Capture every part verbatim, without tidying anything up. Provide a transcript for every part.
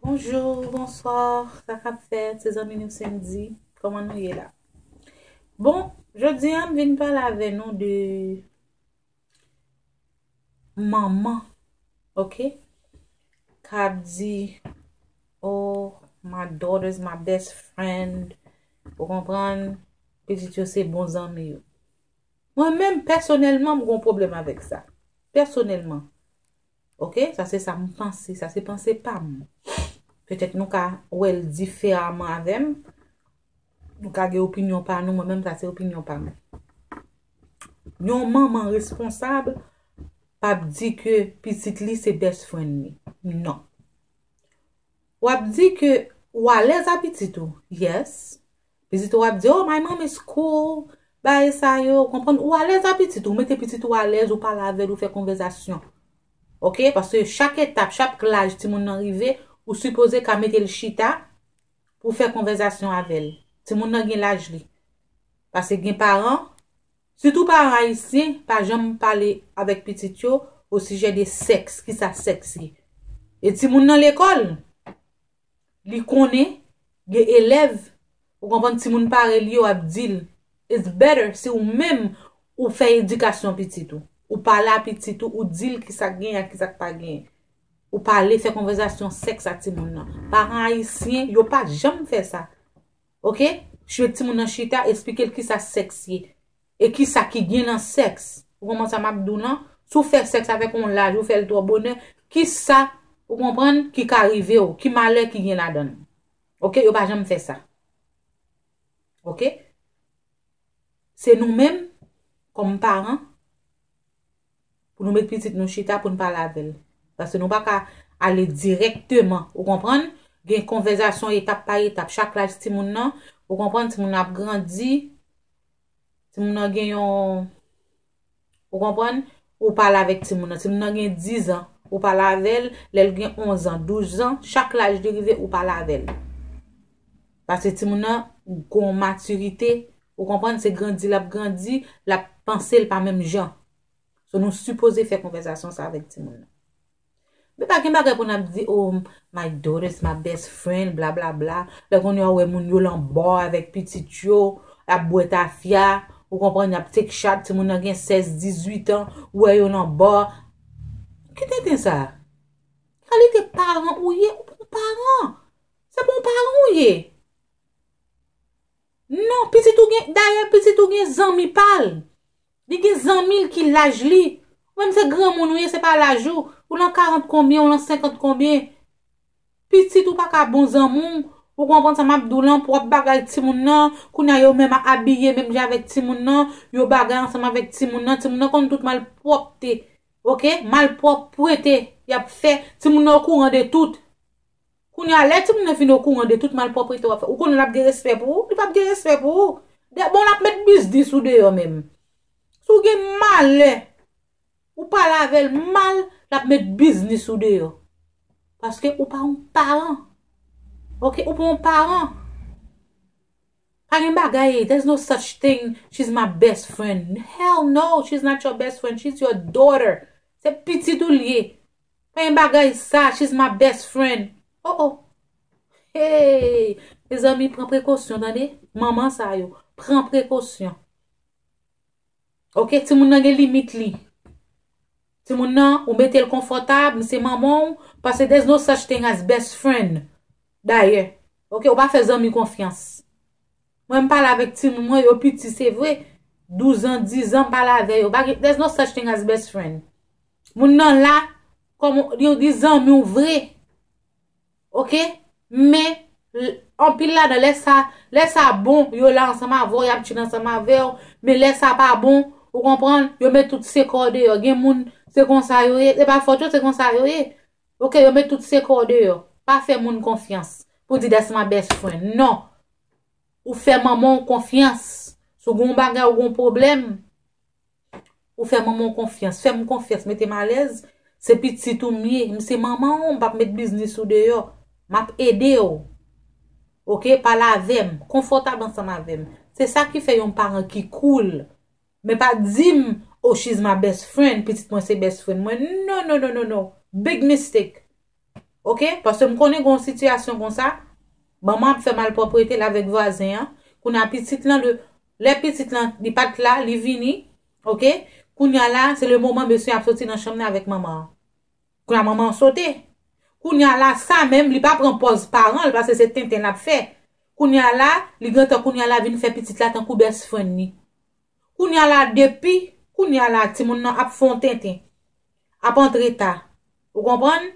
Bonjou, bonswa, sa k ap fèt, se zanmi nou Sendy. Kòman nou ye la? Bon, jodi a, m vin pale avè nou de manman, ok? K ap di, "Oh, my daughter's my best friend." Ou konprann? Pitit yo se bon zanmi yo. Mwen menm, pèsonèlman, m gon pwoblèm avèk sa. Pèsonèlman. Ok? Sa se sa m panse. Sa se panse pa m. Petèt nou ka wè l diferaman avè m. Nou ka gen opinyon pa nou. Mwen menm, sa se opinyon pa m. Yon manman responsab p ap di ke pitit li se best friend li. Non. W ap di ke w alèz a pitit ou. Yes. Pitit ou ap di, "Oh, my mom is cool." Bagay sa yo, ou konprann? Ou alèz a pitit ou, mete pitit ou alèz, ou pale avè l, ou fè konvèsasyon. Ok? Paske chak etap, chak laj timoun nan rive, ou sipoze ka mete l chita pou fè konvèsasyon avè l. Timoun nan gen laj li. Paske gen paran, sitou paran ayisyen, pa janm pale avèk pitit yo o sijè de sèks, kisa sèks ye. E timoun nan lekòl, li konnen, gen elèv, ou konprann, timoun parèy li yo ap di l. It's better si ou menm ou fè edikasyon pitit ou. Ou pale a pitit ou, ou di l kisa k genyen ak kisa k pa genyen. Ou pale, fè konvèsasyon sèks a timoun nan. Paran ayisyen, yo pa janm fè sa. Ok? Met timoun nan chita, esplike l kisa sèks ye. E kisa ki gen nan sèks. Ou konprann sa m ap di w lan? Si w fè sèks avèk yon laj, ou fè l twò bonè, kisa, ou konprann, ki ka rive w? Ki malè ki gen ladan l? Ok? Yo pa janm fè sa. Ok? Se nou menm, kòm paran, pou nou met pitit nou chita pou n pale avè l. Paske nou pa ka ale dirèkteman, ou konprann? Gen konvèsasyon etap pa etap. Chak laj timoun nan, ou konprann? Timoun nan ap grandi, timoun nan gen yon, ou konprann? Ou pale avèk timoun nan. Timoun nan gen diz an, ou pale avè l, lè l gen onz an, douz an, chak laj li rive, ou pale avè l. Paske timoun nan gen yon matirite, ou konprann, se grandi l ap grandi, l ap panse l pa menm jan. So, nou sipoze fè konvèsasyon sa avèk timoun nan. Men pa gen bagay pou n ap di, "Oh, my daughter's my best friend," bla, bla, bla. Lè kounye a w wè moun yo lan bar avèk pitit yo, y ap bwè tafya, ou konprann, y ap take shot, timoun nan gen sèz, dizuit an, ou wè yo nan bar. Ki tenten sa? Kalite paran ou ye, ou pa yon paran. Se pa yon paran ou ye. Non, pitit ou gen, dayè, pitit ou gen zanmi pa l. Li gen zanmi l ki laj li. Ou menm se granmoun ou ye, se pa laj ou. Ou lan karant konbyen, ou lan senkant konbyen. Pitit ou pa ka bon zanmi w. Ou konprann sa m ap di w lan, pwòp bagay timoun nan. Kounye a yo menm abiye menm jan avèk timoun nan. Yo bagay ansanm avèk timoun nan. Timoun nan konn tout malpwòpte. Ok? Malpwòpte y ap fè. Timoun nan okouran de tout. Kounye a, lè timoun nan vin okouran de tout malpwòpte w ap fè, ou konnen l ap gen respè pou ou? Li p ap gen respè pou ou. Dè, bon, l ap met biznis ou deyò menm. Si w gen malè, ou pale avè l mal, l ap met biznis ou deyò. Paske ou pa yon paran. Ok, ou pa yon paran. Pa gen bagay, there's no such thing, "She's my best friend." Hell no, she's not your best friend, she's your daughter. Se pitit ou l ye. Pa gen bagay sa, "She's my best friend." Oh, oh. Hey, mezanmi, pran prekosyon, tande? Manman sa yo, pran prekosyon. Ok, timoun nan gen limit li. Timoun nan, ou mete l konfòtab, m se manman w, paske there's no such thing as best friend. Dayè, ok, ou pa fè zanmi konfyans. Mwen, m pale avèk timoun mwen, yo piti, se vre. Douz an, diz an, m pale avè yo. Pa gen, there's no such thing as best friend. Moun nan la, kòm yo di zanmi w vre. Ok? Men, l-, anpil ladan, lè sa, lè sa bon, yo la ansanm avè w, y ap chill ansanm avè w. Men lè sa pa bon, ou konprann, yo met tout sekò deyò. Gen moun, se konsa yo ye. Se pa fòt yo, se konsa yo ye. Ok, yo met tout sekò deyò. Pa fè moun konfyans. Pou di, "That's my best friend." Non. Ou fè manman w konfyans. Si w gen yon bagay, ou gen yon pwoblèm, ou fè manman w konfyans. Fè m konfyans, mete m alèz. Se pitit ou m ye. M se manman w, m p ap met biznis ou deyò. M ap ede w. Ok, pale avè m. Konfòtab ansanm avè m. Se sa ki fè yon paran ki cool. Men pa di m, "Oh, she's my best friend, pitit mwen se best friend mwen." No, no, no, no, no. Big mistake. Oke? Paske m konnen gen yon sitiyasyon konsa, manman ap fè malpwòpte l avèk vwazen an. Kounye a pitit lan, lè, lè pitit lan, li pa t la, li vini, oke? Kounye a la, se le moman mesye ap soti nan chanm nan avèk manman an. Kounye a manman an sote. Kounye a la, sa menm, li pa pran pòz paran l, paske se tenten l ap fè. Kounye a la, li gentan kounye a la vin fè pitit la tankou best friend li. Kounye a la, depi, kounye a la, timoun nan ap fè yon tenten. Ap antre ta. Ou konprann?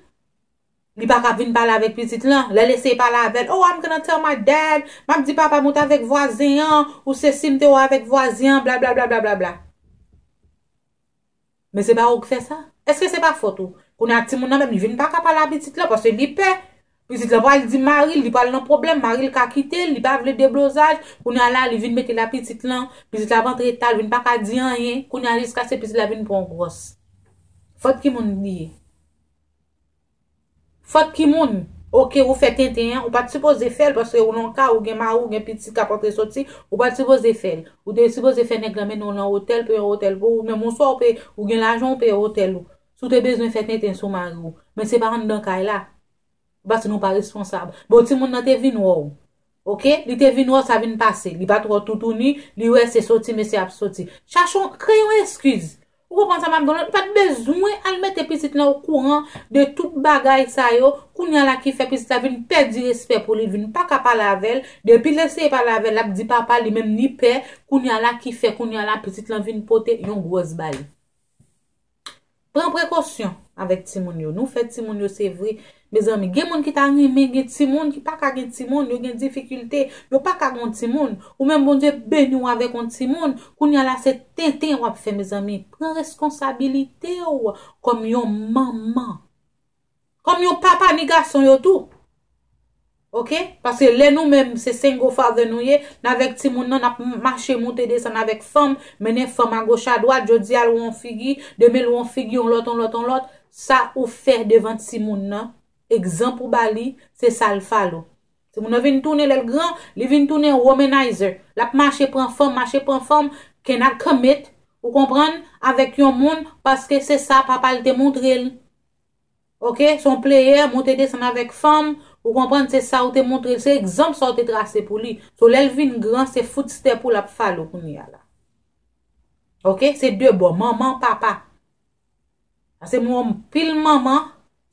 Li pa ka vin pale avèk pitit lan. Lè l eseye pale avè l, "Oh, I'm gonna tell my dad. M ap di papa m ou t avèk vwazen an, ou se si m te wè avèk vwazen an, bla, bla, bla, bla, bla, bla." Men se pa ou k fè sa. Èske se pa fòt ou? Kounye a timoun nan menm, li vin pa ka pale a pitit lan, paske li pè. Pitit lan pral di mari l, li pral nan pwoblèm, mari l ka kite l, li pa vle deblozaj. Kounye a la, li vin mete l a pitit lan, pitit la ap antre ta, li vin pa ka di anyen. Kounye a, jiskaske pitit la vin pran gwòs. Fòt ki moun li ye? Fòt ki moun? Oke, ou fè tenten an, ou pa t sipoze fè l, paske ou nan ka, ou gen mari, ou gen pitit k ap antre soti, ou pa t sipoze fè l. Ou te sipoze fè nèg lan mennen w nan otèl, peye yon otèl pou ou, menm yon swa ou peye, ou gen lajan, ou peye otèl ou. Si w te bezwen fè tenten sou mari w. Men se pa anndan kay la. Paske nou pa responsab. Bon, timoun nan te vin wè w. Oke? Li te vin wè w, sa vin pase. Li pa t wè w toutouni, li wè se soti mesye ap soti. Chache yon, kreye yon eskiz. Ou konprann sa m ap di w lan? Li pa t bezwen al mete pitit lan okouran de tout bagay sa yo. Kounye a la ki fè pitit la vin pèdi respè pou li, vin pa ka pale avè l. Depi l eseye pale avè l, l ap di papa, li menm li pè. Kounye a la ki fè, kounye a la pitit lan vin pote yon gwòs ba li. Pran prekosyon avèk timoun yo. Nou fè timoun yo, se vre. Mezanmi, gen moun ki ta renmen gen timoun, ki pa ka gen timoun, yo gen difikilte, yo pa ka gen timoun. Ou menm, Bondye beni w avèk yon timoun, kounye a la se tenten w ap fè, mezanmi. Pran responsabilite w kòm yon manman. Kòm yon papa ni gason yo tou. Oke? Paske lè nou menm se single father nou ye, n avèk timoun nan, n ap mache moute desann avèk fanm, mennen fanm agoch adwat, jodi a l wè yon figi, demen l wè yon figi, yon lòt, yon lòt, yon lòt, sa ou fè devan timoun nan, egzanp ou ba li, se sa l follow. Timoun nan vin tounen lè l gran, li vin tounen womanizer. L ap mache pran fanm, mache pran fanm, cannot commit, ou konprann, avèk yon moun, paske se sa papa l te montre l. Oke, se yon player, monte desann avèk fanm, ou konprann, se sa ou te montre l, se egzanp sa ou te trase pou li. So, lè l vin gran, se footstep ou l ap follow kounye a la. Oke, se de bò, manman, papa. Paske m wè anpil manman,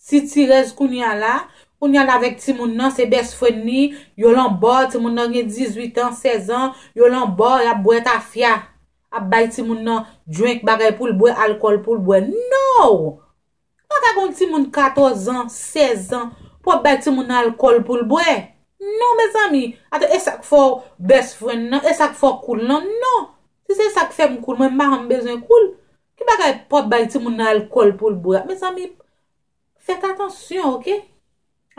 sitirèz kounye a la, kounye a la avèk timoun nan, se best friend li, yo lan bò, timoun nan gen dizuit an, sèz an, yo lan bò, y ap bwè tafya, ap bay timoun nan drink, bagay pou l bwè, alkòl pou l bwè. No! Pa ka gen yon timoun katòz an, sèz an, pou w ap bay timoun nan alkòl pou l bwè. Non, mezanmi. Ata, e sa k fè w best friend nan? E sa k fè w cool nan? Non. Si se sa k fè m cool, mwen m pa janm bezwen cool. Ki bagay pou w ap bay timoun nan alkòl pou l bwè? Mezanmi, fèt atansyon, oke?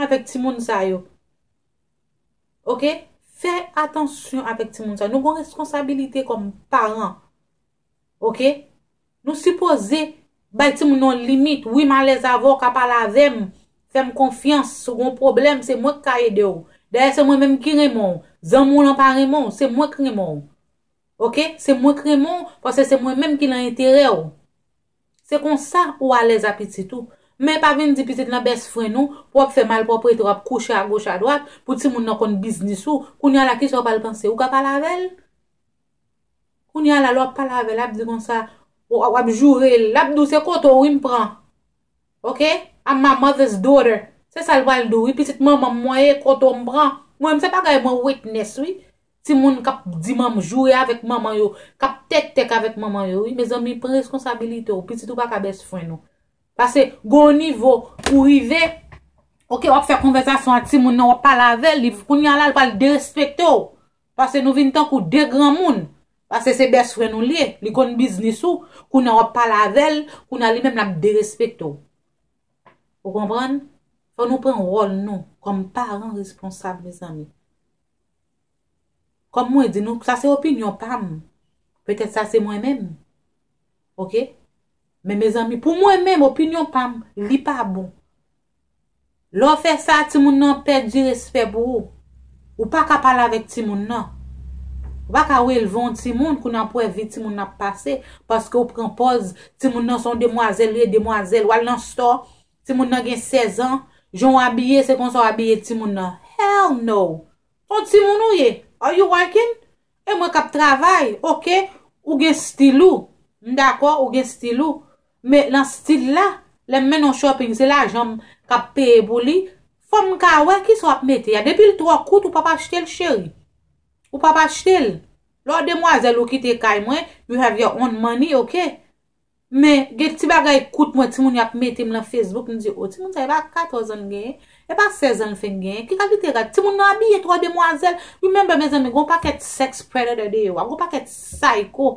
Avèk timoun sa yo. Oke? Fè atansyon avèk timoun sa yo. Nou gen responsabilite kòm paran. Oke? Nou sipoze bay timoun nan yon limit. Wi, m alèz avè w, ka pale avè m. Fè m konfyans. Si w gen yon pwoblèm, se mwen k ka ede w. Dayè, se mwen menm ki renmen w. Zanmi w lan pa renmen w, se mwen k renmen w. Oke? Se mwen k renmen w, paske se mwen menm ki lan enterè w. Se konsa ou alèz a pitit ou. Men pa vin di pitit lan best friend ou, pou w ap fè malpwòpte, w ap kouche agoch adwat, pou timoun nan konn biznis ou. Kounye a la, kisa w pral panse? Ou ka pale avè l? Kounye a la, lè w ap pale avè l, l ap di konsa, w, w ap joure l, l ap di w se kote w wi m pran. Oke? I'm my mother's daughter. Se sa l pral di w wi, pitit manman m mwen ye, kote w m pran. Mwen menm se bagay mwen witness wi. Timoun k ap di manm, joure avèk manman yo, k ap tèktèk avèk manman yo wi. Mezanmi, pran responsabilite w, pitit ou pa ka best friend ou. Paske gen yon nivo ou rive, oke, w ap fè konvèsasyon ak timoun nan, w ap pale avè l, li, kounye a la, l pral derespekte w. Paske nou vin tankou de granmoun. Paske se best friend ou l ye, li konn biznis ou, kounye a w ap pale avè l, kounye a li menm l ap derespekte w. Ou konprann? Fò nou pran wòl nou kòm paran responsab, mezanmi. Kòm mwen di nou, sa se opinyon pa m. Petèt sa se mwen menm. Oke? Men mezanmi, pou mwen menm, opinyon pa m, li pa bon. Lè w fè sa, timoun nan pèdi respè pou ou. Ou pa ka pale avèk timoun nan. Ou pa ka relve yon timoun, kounye a pou wè vi timoun nan ap pase, paske w pran pòz, timoun nan se yon demwazèl, li ye demwazèl. W al nan store, timoun nan gen sèz an, Jan w abiye, se konsa w abiye timoun nan. Hell no! Yon timoun ou ye. Are you working? E mwen k ap travay, oke? Ou gen stil ou. M dakò, ou gen stil ou. Men nan stil la, lè m mennen w shopping, se lajan m k ap peye pou li. Fò m ka wè kisa w ap mete a. Depi l twò kout, ou p ap achte l, cheri. Ou p ap achte l. Lè w demwazèl ou kite kay mwen, you have your own money, oke? Men, gen ti bagay kout mwen, timoun yo ap mete m nan Facebook, m di, o, timoun sa, e pa katòz an l genyen, e pa sèz an l fenk genyen, ki kalite rad? Timoun nan abiye twò demwazèl. Remember, mezanmi, gon pakèt sex predator deyò a, gon pakèt psycho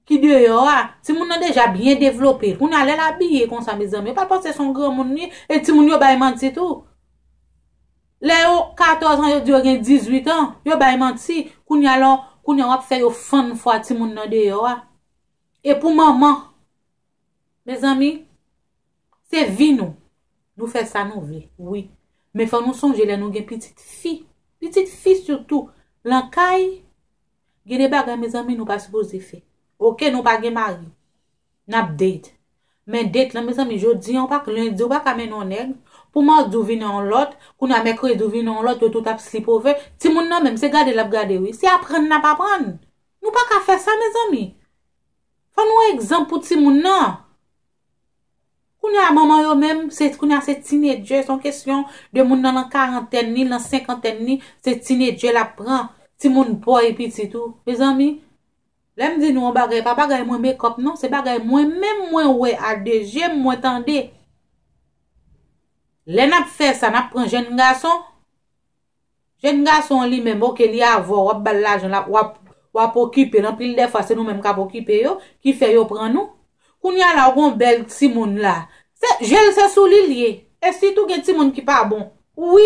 ki deyò a. Timoun nan deja byen devlope. Kounye a, lè l abiye konsa, mezanmi, yo pa panse se yon granmoun li ye, e timoun yo bay manti tou. Lè yo katòz an, yo di yo gen dizuit an, yo bay manti. Kounye a, lò, kounye a, w ap fè yo fann fwa timoun nan deyò a. E pou manman, mezanmi, se vi nou. Nou fè sa nou vle, wi. Men fò nou sonje lè nou gen pitit fi. Pitit fi sitou, lan kay, gen de bagay, mezanmi, nou pa sipoze fè. Oke, nou pa gen mari. N ap date. Men date lan, mezanmi, jodi an, ou pa, lendi, ou pa ka mennen yon nèg. Pou madi, ou vin yon lòt. Kounye a, mèkredi, ou vin yon lòt, yo tout ap sleep over. Timoun nan menm, se gade l ap gade, wi. Se aprann n ap aprann. Nou pa ka fè sa, mezanmi. Fò nou egzanp pou timoun nan. Kounye a, manman yo menm, se, kounye a, se teenager, se yon kesyon de moun nan, lan karantèn li, lan senkantèn li, se teenager l ap pran. Timoun bòy pitit ou. Mezanmi, lè m di nou yon bagay, pa bagay mwen make up non, se bagay mwen menm mwen wè a de je m, mwen tande. Lè n ap fè sa, n ap pran jèn gason, jèn gason an li menm, oke, li avè w, w ap ba l lajan, l ap, w ap, w ap okipe l. Anpil dèfwa, se nou menm k ap okipe yo, ki fè yo pran nou. Kounye a la, ou gon bèl timoun la. Se, je l se sou li l ye. E sitou gen timoun ki pa bon. Wi,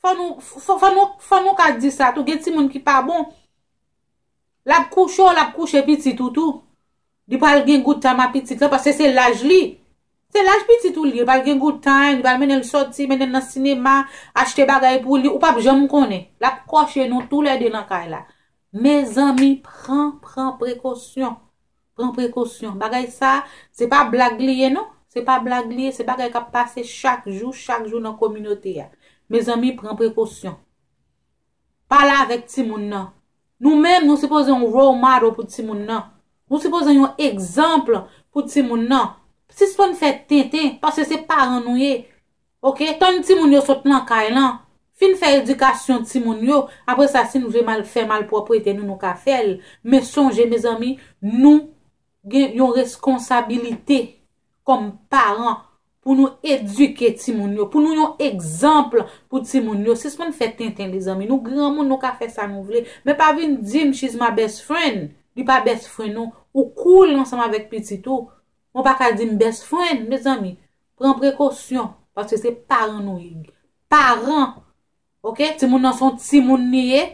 fò nou, fò, fò nou, fò nou ka di sa tou, gen timoun ki pa bon. L ap kouche w, l ap kouche pitit ou tou. Li pral gen good time a pitit lan, paske se laj li. Se laj pitit ou li ye, li pral gen good time, li pral mennen l sòti, mennen l nan sinema, achte bagay pou li, ou p ap janm konnen. L ap kòche nou toulède nan kay la. Mezanmi, pran, pran prekosyon. Pran prekosyon. Bagay sa, se pa blag li ye non. Se pa blag li ye, se bagay k ap pase chak jou, chak jou nan kominote a. Mezanmi, pran prekosyon. Pale avèk timoun nan. Nou menm, nou sipoze yon role model pou timoun nan. Nou sipoze yon egzanp pou timoun nan. Sispann fè tenten, paske se paran nou ye. Oke? Tann timoun yo sot nan kay lan. Fin fè edikasyon timoun yo. Apre sa, si nou vle mal fè malpwòpte nou, nou ka fè l. Men sonje, mezanmi, nou gen yon reskonsabilite kòm paran pou nou edike timoun yo, pou nou yon egzanp pou timoun yo. Sispann fè tenten, lezanmi. Nou granmoun, nou ka fè sa nou vle. Men pa vin di m, she's my best friend. Li pa best friend ou. Ou cool ansanm avèk pitit ou. Ou pa ka di m best friend, mezanmi. Pran prekosyon, paske se paran nou ye. Paran, oke? Timoun nan se yon timoun li ye.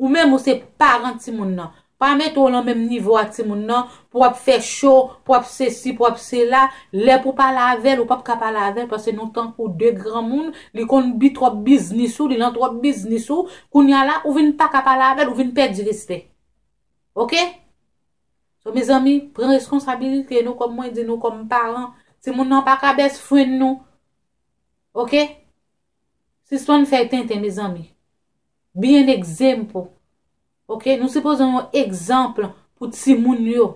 Ou menm, ou se paran timoun nan. Pa mete w lan menm nivo a timoun nan, pou w ap fè cho, pou w ap sesi, pou w ap sela. Lè pou pale avè l, ou p ap ka pale avè l, paske nou tankou de granmoun, li konn bi twòp biznis ou, li lan twòp biznis ou. Kounye a la, ou vin pa ka pale avè l, ou vin pèdi respè. Oke? So, mezanmi, pran reskonsabilite nou, kòm mwen di nou, kòm paran. Timoun nan pa ka best friend nou. Oke? Sispann fè tenten, mezanmi. Be an example. Oke? Nou sipoze yon egzanp pou timoun yo.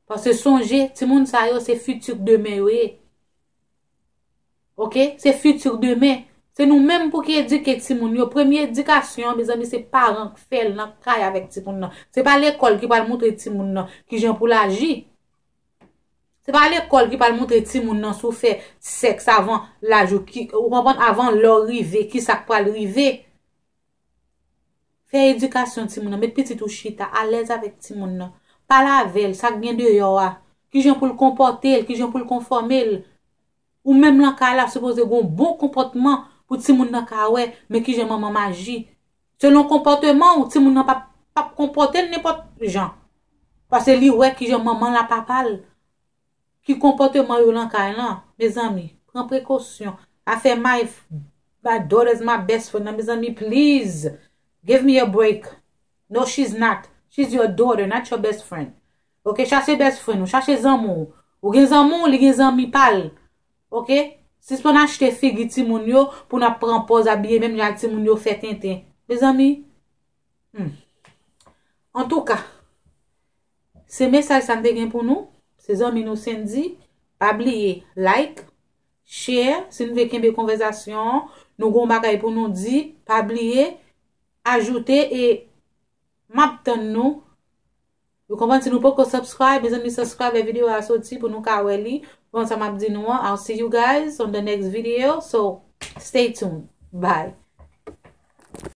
Paske sonje, timoun sa yo, se fiti demen yo ye. Oke? Se fiti demen. Se nou menm pou ki edike timoun yo. Premye edikasyon an, mezanmi, se paran k fè l nan kay avèk timoun nan. Se pa lekòl ki pral montre timoun nan kijan pou l aji. Se pa lekòl ki pral montre timoun nan si w fè sèks avan laj ou, ki, ou konprann, avan lè w rive, ki sa k pral rive. Fè edikasyon timoun nan, met pitit ou chita, alèz avèk timoun nan. Pale avè l, sa k gen deyò a. Kijan pou l konpòte l, kijan pou l konfòme l. Ou menm lan kay la, sipoze gen yon bon konpòtman pou timoun nan ka wè, men kijan manman m aji. Selon konpòteman w, timoun nan p ap, p ap konpòte l nenpòt jan. Paske li wè kijan manman l a papa l, ki konpòteman yo lan kay lan. Mezanmi, pran prekosyon. Afè my, my daughter's my best friend nan, mezanmi, please, give me a break. No, she's not. She's your daughter, not your best friend. Oke, chache best friend ou, chache zanmi w. Ou gen zanmi w, li gen zanmi pa l. Oke? Sispann achte figi timoun yo pou n ap pran pòz abiye menm jan ak timoun yo fè tenten. Mezanmi, hmm. Antouka, se mesaj sa n te gen pou nou. Se zanmi nou Sendy. Pa bliye like, share, si n vle kenbe konvèsasyon an, nou gon bagay pou nou di, pa bliye ajoute e m ap tann nou. Ou konprann, si nou poko subscribe, mezanmi, subscribe lè videyo a soti pou nou ka wè li. Bon, sa m ap di nou an, I'll see you guys on the next video. So, stay tuned. Bye.